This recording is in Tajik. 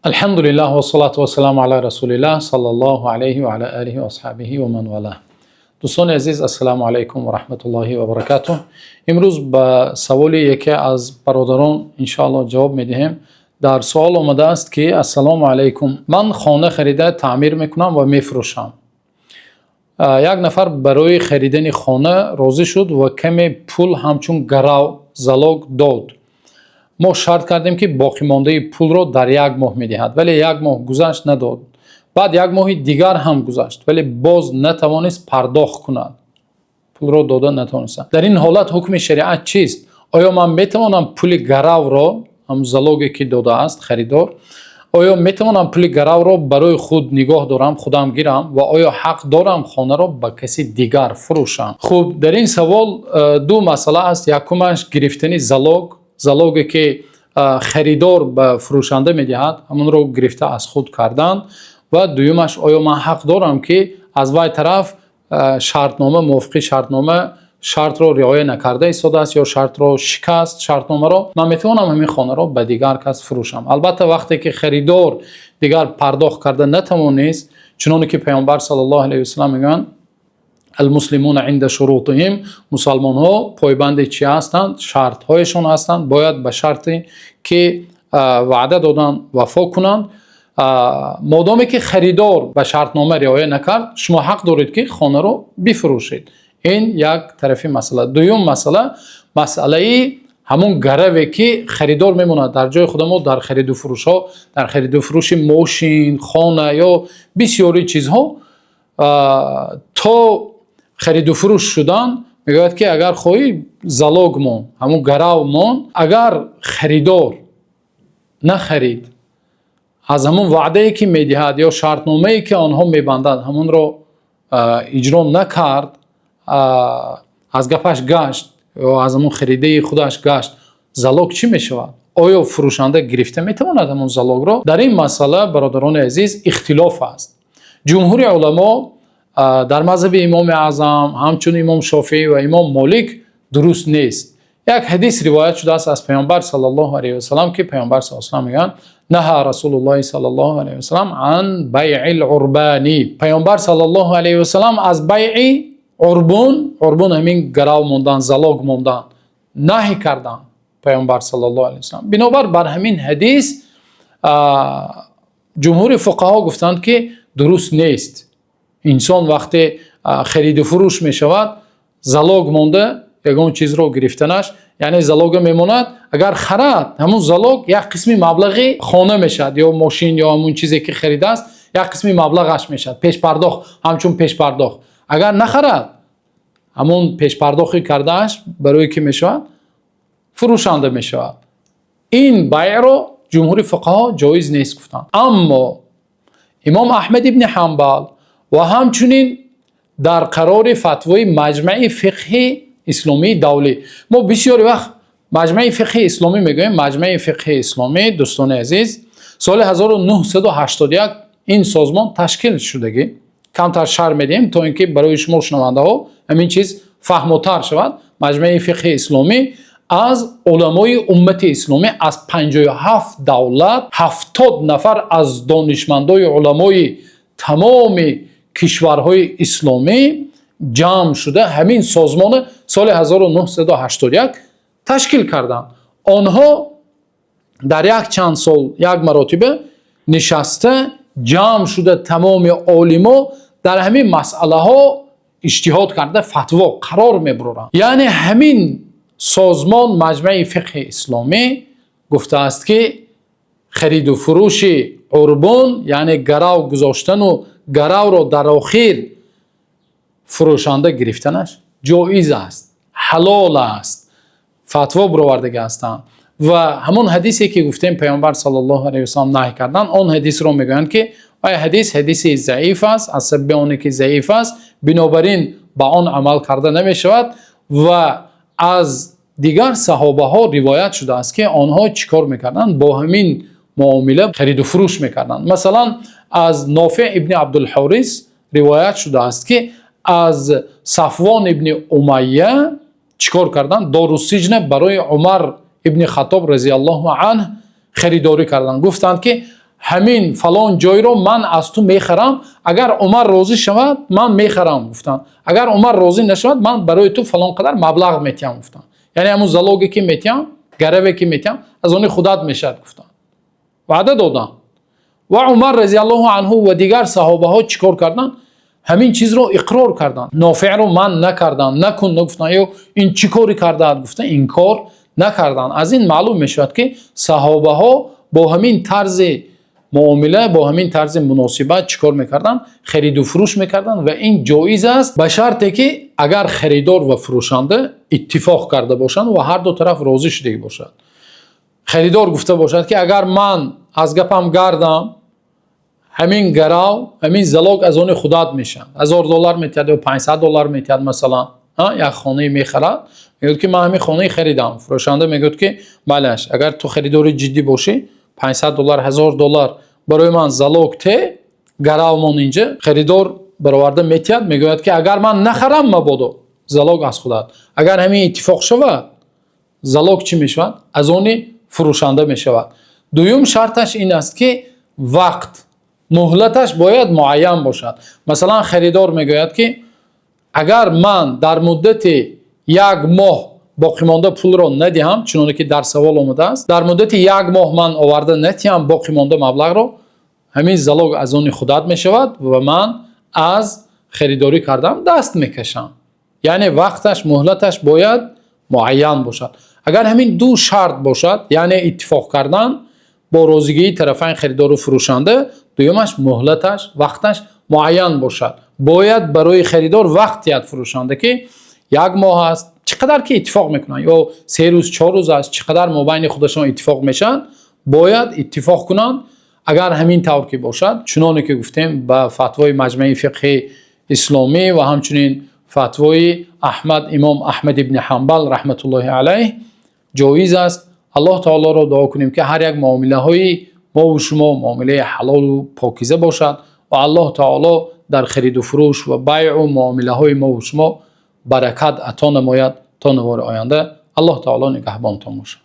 Алҳамдулиллаҳ вассалату вассаламу ала расулиллаҳ саллаллоҳу алайҳи ва ала олиҳи ва асҳобиҳи ва ман валаҳ. Дӯстони азиз, ассалому алайкум ва раҳматуллоҳи ва баракатуҳ. Имрӯз ба саволи яке аз бародарон, иншоаллоҳ, ҷавоб медиҳем. Дар суол омадааст, ки: «Ассалому алайкум, ман хона харида, таъмир мекунам ва мефурӯшам. Як нафар барои харидани хона розӣ шуд ва каме пул ҳамчун гарав, залог, дод. Мо шарт кардем, ки боқимондаи пулро дар як моҳ медиҳад, вале як моҳ гузашт, надод. Баъд як моҳи дигар ҳам гузашт, вале боз натавонист пардохт кунад, пулро дода натавонист. Дар ин ҳолат ҳукми шариат чист? Оё ман метавонам пули гаравро, ҳам залоге ки додааст харидор, оё метавонам пули гаравро барои худ нигоҳ дорам, худам гирам ва оё ҳақ дорам хонаро ба каси дигар фурӯшам?» Хуб, дар ин савол ду масъала аст. Якумаш гирифтани залог, залоге ки харидор ба фурӯшанда медиҳад, ҳамонро гирифта аз худ кардан. Ва дуюмаш, оё ман ҳақ дорам, ки аз вай тараф шартнома, мувофиқи шартнома, шартро риоя накарда истодааст ё шартро шикаст, шартномаро, ман метавонам ҳамин хонаро ба дигар кас фурӯшам? Албатта, вақте ки харидор дигар пардохт карда натавонист, чуноне ки Паёмбар саллаллоҳу алайҳи васаллам мегӯянд: «Алмуслимуна инда шурутиҳим», мусалмонҳо пойбанди чӣ ҳастанд? Шартҳояшон ҳастанд. Бояд ба шарте ки ваъда доданд, вафо кунанд. Модоме ки харидор ба шартнома риоя накард, шумо ҳақ доред, ки хонаро бифурӯшед. Ин як тарафи масъала. Дуюм масъала, масъалаи ҳамон гараве ки харидор мемонад. Дар ҷои худамо дар хариду фурӯшҳо, дар хариду фурӯши мошин, хона ё бисёри чизҳо, то хариду фурӯш шудан мегӯяд, ки агар хоҳӣ, залог мон, ҳамон гарав мон. Агар харидор нахарид, аз ҳамон ваъдае ки медиҳад ё шартномае ки онҳо мебанданд, ҳамонро иҷро накард, аз гапаш гашт ё аз ҳамон харидаи худаш гашт, залог чӣ мешавад? Оё фурӯшанда гирифта метавонад ҳамон залогро? Дар ин масъала, бародарони азиз, ихтилоф аст. Ҷумҳури уламо дар мазҳаби Имоми Аъзам, ҳамчун Имом Шофеӣ ва Имом Молик, дуруст нест. Як ҳадис ривоят шудааст аз Паёмбар саллаллоҳу алайҳи васаллам, ки Паёмбар саллаллоҳу алайҳи васаллам мегӯянд: «Наҳа Расулуллоҳи саллаллоҳу алайҳи васаллам ан байъил урбани». Паёмбар саллаллоҳу алайҳи васаллам аз байъи урбун, урбун ҳамин гарав мондан, залог мондан, наҳй карданд Паёмбар саллаллоҳу алайҳи васаллам. Бинобар бар ҳамин ҳадис ҷумҳури фуқаҳо гуфтанд, ки дуруст нест инсон вақте хариду фурӯш мешавад, залог монда ягон чизро гирифтанаш, яъне залога мемонад. Агар харад, ҳамун залог як қисми маблағи хона мешавад ё мошин ё ҳамун чизе ки харидааст, як қисми маблағаш мешавад, пешпардохт, ҳамчун пешпардохт. Агар нахарад, ҳамон пешпардохти кардааш барои кӣ мешавад? Фурӯшанда мешавад. Ин байъро ҷумҳури фуқаҳо ҷоиз нест гуфтанд. Аммо Имом Аҳмад ибни Ҳанбал ва ҳамчунин дар қарори фатвои Маҷмаи фиқҳи исломии давлӣ, мо бисёри вақт Маҷмаи фиқҳи исломӣ мегӯем, Маҷмаи фиқҳи исломӣ, дӯстони азиз, соли 1981 ин созмон ташкил шудагӣ. Камтар шарҳ медиҳем, то ин ки барои шумо шунавандаҳо ҳамин чиз фаҳмотар шавад. Маҷмаи фиқҳи исломӣ аз уламои уммати исломӣ аз 57 давлат, 70 нафар аз донишмандои уламои тамоми кишварҳои исломӣ ҷамъ шуда, ҳамин созмона соли 1981 ташкил карданд. Онҳо дар як чанд сол як маротиба нишаста, ҷамъ шуда, тамоми олимо дар ҳамин масъалаҳо иҷтиҳод карда, фатво, қарор мебароранд. Яъне ҳамин созмон, Маҷмаи фиқҳи исломӣ, гуфтааст, ки хариду фурӯши урбун, яъне гарав гузоштану гаравро дар охир фурӯшанда гирифтанаш ҷоиз аст, ҳалол аст, фатво баровардагӣ ҳастанд. Ва ҳамон ҳадисе ки гуфтем, Паёмбар саллаллоҳу алайҳи васаллам наҳй карданд, он ҳадисро мегӯянд, ки ай ҳадис ҳадиси заиф аст. Аз сабаби оне ки заиф аст, бинобар ин ба он амал карда намешавад. Ва аз дигар саҳобаҳо ривоят шудааст, ки онҳо чӣ кор мекарданд? Бо ҳамин муомила хариду фурӯш мекарданд. Масалан, аз Нофеъ ибни Абдулҳорис ривоят шудааст, ки аз Сафвон ибни Умайя чӣ кор карданд? Дорусиҷна барои Умар ибни Хаттоб разиаллоҳу анҳ харидорӣ карданд. Гуфтанд, ки Ҳамин фалон ҷойро ман аз ту мехарам, агар Умар розӣ шавад, ман мехарам, гуфтанд. Агар Умар розӣ нашавад, ман барои ту фалон қадар маблағ метиҳам, гуфтанд. Яъне ҳамун залоге ки метиҳам, гараве ки метиҳам, аз они худат мешавад, гуфтанд, ваъда доданд. Ва Умар разияллоҳу анҳу ва дигар саҳобаҳо чӣ кор карданд? Ҳамин чизро иқрор карданд, Нофеъро манъ накарданд, накун нагуфтанд ё ин чӣ коре карданд гуфта инкор накарданд. Аз ин маълум мешавад, ки саҳобаҳо бо ҳамин тарзи муомила, бо ҳамин тарзи муносибат чӣ кор мекарданд? Хариду фурӯш мекарданд. Ва ин ҷоиз аст, ба шарте ки агар харидор ва фурӯшанда иттифоқ карда бошанд ва ҳар ду тараф розӣ шудагӣ бошад. Харидор гуфта бошад, ки агар ман аз гапам гардам, ҳамин гарав, ҳамин залог аз они худат мешавад. 1000 доллар метиҳад ё 500 доллар метиҳад, масалан, як хонае мехарад, мегӯяд, ки ман ҳамин хонаи харидам. Фурӯшанда мегӯяд, ки балеш, агар ту харидори ҷиддӣ бошӣ, 500 доллар, 1000 доллар барои ман залог те, гарав мон инҷа. Харидор бароварда метиҳад, мегӯяд, ки агар ман нахарам, мабодо, залог аз худат. Агар ҳамин иттифоқ шавад, залог чӣ мешавад? Аз они фурӯшанда мешавад. Дуюм шарташ ин аст, ки вақт, муҳлаташ бояд муайян бошад. Масалан, харидор мегӯяд, ки агар ман дар муддати як моҳ боқимонда пулро надиҳам, чуноне ки дар савол омадааст, дар муддати як моҳ ман оварда натиҳам боқимонда маблағро, ҳамин залог аз они худат мешавад ва ман аз харидорӣ кардан даст мекашам. Яъне вақташ, муҳлаташ бояд муайян бошад. Агар ҳамин ду шарт бошад, яъне иттифоқ кардан бо розигии тарафайн харидору фурӯшанда, дуюмаш муҳлаташ, вақташ муайян бошад, бояд барои харидор вақт диҳад фурӯшанда, ки як моҳ аст, чӣ қадар ки иттифоқ мекунанд, ё 3 рӯз, 4 рӯз аст, чӣ қадар мобайни худашон иттифоқ мешаванд, бояд иттифоқ кунанд. Агар ҳамин тавр ки бошад, чуноне ки гуфтем, ба фатвои Маҷмаи фиқҳи исломӣ ва ҳамчунин фатвои Аҳмад, имом Аҳмад ибни Ҳанбал раҳматуллоҳи алайҳ, ҷоиз аст. Аллоҳ таолоро дуо кунем, ки ҳар як муомилаҳои мову шумо муомилаи ҳалолу покиза бошад ва Аллоҳ таоло дар хариду фурӯш ва байъу муомилаҳои мову шумо баракат ато намояд. То навори оянда, Аллоҳ таоло нигаҳбонтон бошад.